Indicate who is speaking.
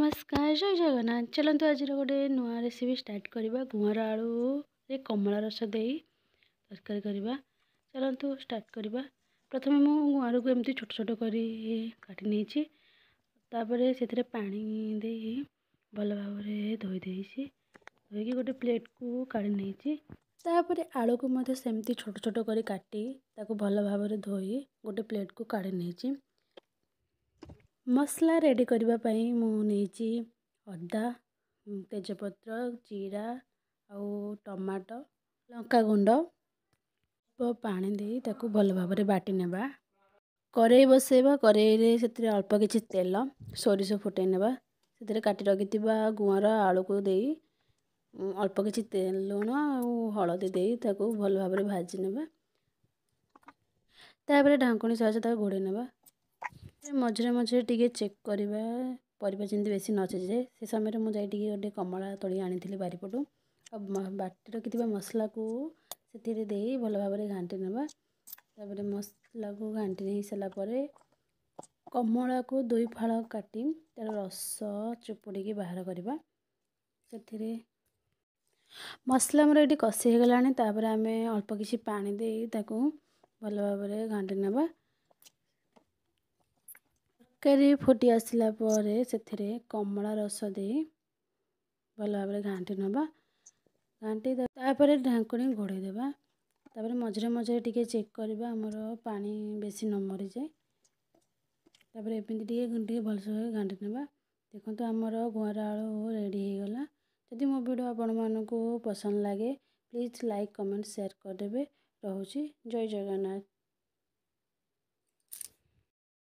Speaker 1: ନମସ୍କାର, ଜୟ ଜଗନ୍ନାଥ। ଚାଲନ୍ତୁ, ଆଜିର ଗୋଟେ ନୂଆ ରେସିପି ଷ୍ଟାର୍ଟ କରିବା। ଗୁଆଁର ଆଳୁରେ କମଳା ରସ ଦେଇ ତରକାରୀ କରିବା। ଚାଲନ୍ତୁ ଷ୍ଟାର୍ଟ କରିବା। ପ୍ରଥମେ ମୁଁ ଗୁଆଁରକୁ ଏମିତି ଛୋଟ ଛୋଟ କରି କାଟି ନେଇଛି। ତାପରେ ସେଥିରେ ପାଣି ଦେଇ ଭଲ ଭାବରେ ଧୋଇ ଦେଇଛି। ଧୋଇକି ଗୋଟେ ପ୍ଲେଟ୍କୁ କାଢ଼ି ନେଇଛି। ତାପରେ ଆଳୁକୁ ମଧ୍ୟ ସେମିତି ଛୋଟ ଛୋଟ କରି କାଟି ତାକୁ ଭଲ ଭାବରେ ଧୋଇ ଗୋଟେ ପ୍ଲେଟ୍କୁ କାଢ଼ି ନେଇଛି। ମସଲା ରେଡ଼ି କରିବା ପାଇଁ ମୁଁ ନେଇଛି ଅଦା, ତେଜପତ୍ର, ଜିରା ଆଉ ଟମାଟୋ, ଲଙ୍କାଗୁଣ୍ଡ। ଅଳ୍ପ ପାଣି ଦେଇ ତାକୁ ଭଲ ଭାବରେ ବାଟି ନେବା। କରେଇ ବସେଇବା। କରେଇରେ ସେଥିରେ ଅଳ୍ପ କିଛି ତେଲ, ସୋରିଷ ଫୁଟେଇ ନେବା। ସେଥିରେ କାଟି ରଖିଥିବା ଗୁଆଁର ଆଳୁକୁ ଦେଇ ଅଳ୍ପ କିଛି ଲୁଣ ଆଉ ହଳଦୀ ଦେଇ ତାକୁ ଭଲ ଭାବରେ ଭାଜି ନେବା। ତାପରେ ଢାଙ୍କୁଣୀ ସାହାଯ୍ୟରେ ତାକୁ ଘୋଡ଼େଇ ନେବା। ମଝିରେ ମଝିରେ ଟିକେ ଚେକ୍ କରିବା, ପରିବା ଯେମିତି ବେଶୀ ନ ସିଝିଯାଏ। ସେ ସମୟରେ ମୁଁ ଯାଇ ଟିକେ ଗୋଟେ କମଳା ତୋଳି ଆଣିଥିଲି ବାରିପଟୁ। ଆଉ ବାଟି ରଖିଥିବା ମସଲାକୁ ସେଥିରେ ଦେଇ ଭଲ ଭାବରେ ଘାଣ୍ଟି ନେବା। ତାପରେ ମସଲାକୁ ଘାଣ୍ଟି ନେଇ ସାରିଲା ପରେ କମଳାକୁ ଦୁଇ ଫାଳ କାଟି ତା'ର ରସ ଚିପୁଡ଼ିକି ବାହାର କରିବା। ସେଥିରେ ମସଲା ଆମର ଏଇଠି କଷି ହେଇଗଲାଣି। ତାପରେ ଆମେ ଅଳ୍ପ କିଛି ପାଣି ଦେଇ ତାକୁ ଭଲ ଭାବରେ ଘାଣ୍ଟି ନେବା। ତରକାରୀ ଫୁଟି ଆସିଲା ପରେ ସେଥିରେ କମଳା ରସ ଦେଇ ଭଲ ଭାବରେ ଘାଣ୍ଟି ନେବା। ଘାଣ୍ଟି ତାପରେ ଢାଙ୍କୁଣୀ ଘୋଡ଼େଇ ଦେବା। ତାପରେ ମଝିରେ ମଝିରେ ଟିକେ ଚେକ୍ କରିବା, ଆମର ପାଣି ବେଶୀ ନ ମରିଯାଏ। ତାପରେ ଏମିତି ଟିକେ ଟିକେ ଭଲସେ ଘାଣ୍ଟି ନେବା। ଦେଖନ୍ତୁ, ଆମର ଗୁଆଁର ଆଳୁ ରେଡ଼ି ହେଇଗଲା। ଯଦି ମୋ ଭିଡ଼ିଓ ଆପଣମାନଙ୍କୁ ପସନ୍ଦ ଲାଗେ, ପ୍ଲିଜ୍ ଲାଇକ୍, କମେଣ୍ଟ, ସେୟାର କରିଦେବେ। ରହୁଛି, ଜୟ ଜଗନ୍ନାଥ।